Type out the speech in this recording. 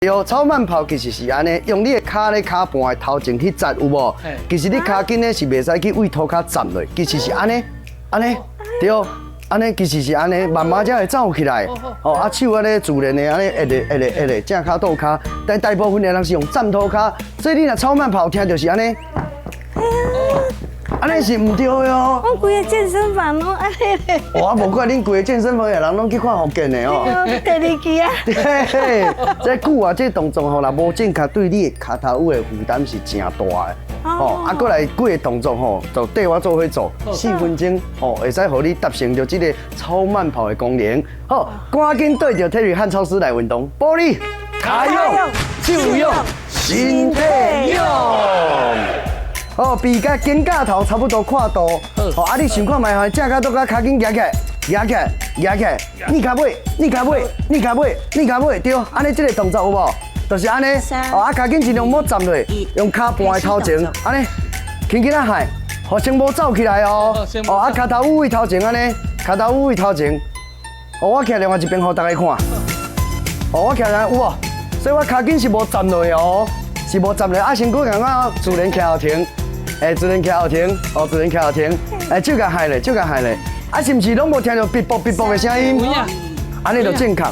對，超慢跑其實是按呢，用你的跤咧跤盤的頭前去站有無？其實你跤筋咧是袂使去對塗跤站落，其實是按呢，按呢，對，按呢其實是按呢，慢慢才會走起來。哦，啊手按呢自然的按呢，會咧會咧會咧，正跤倒跤。但大部分的人是用站塗跤，所以你若超慢跑聽就是按呢，按呢是毋對的哦。我規个健身房攏按呢咧。哇，無怪恁規个健身房的人攏去看復健的哦。第二期啊。嘿，這久啊，這動作吼，若無正確，對你的跤頭趺的負擔是誠大的。吼，啊，過來幾个動作吼，就綴我做伙做，4分鐘吼，會使予你達成著這个超慢跑的功能。好，趕緊綴著 Terry 漢超師來運動，保你跤勇、手勇、身體勇。哦，臂佮肩胛頭差不多闊度。好，啊，你想看覓吼，正跤倒跤跤筋舉起來，舉起來，舉起來，躡跤尾，躡跤尾，躡跤尾，躡跤尾，對，按呢這个動作有無？就是按呢。哦，啊，跤筋盡量莫站落，用跤盤的頭前，按呢，輕輕仔喊，予先無走起來哦。哦，啊，跤頭趺頭前按呢，跤頭趺頭前。哦，我徛另外一邊予大家看。哦，我徛來有無？所以我跤筋是無站落哦，是無站落。啊，身軀共我自然徛後停。欸，自然徛後停，哦，自然徛後停，欸，手共害咧，手共害咧，啊，是毋是攏無聽著嗶啵嗶啵的聲音？按呢就正確。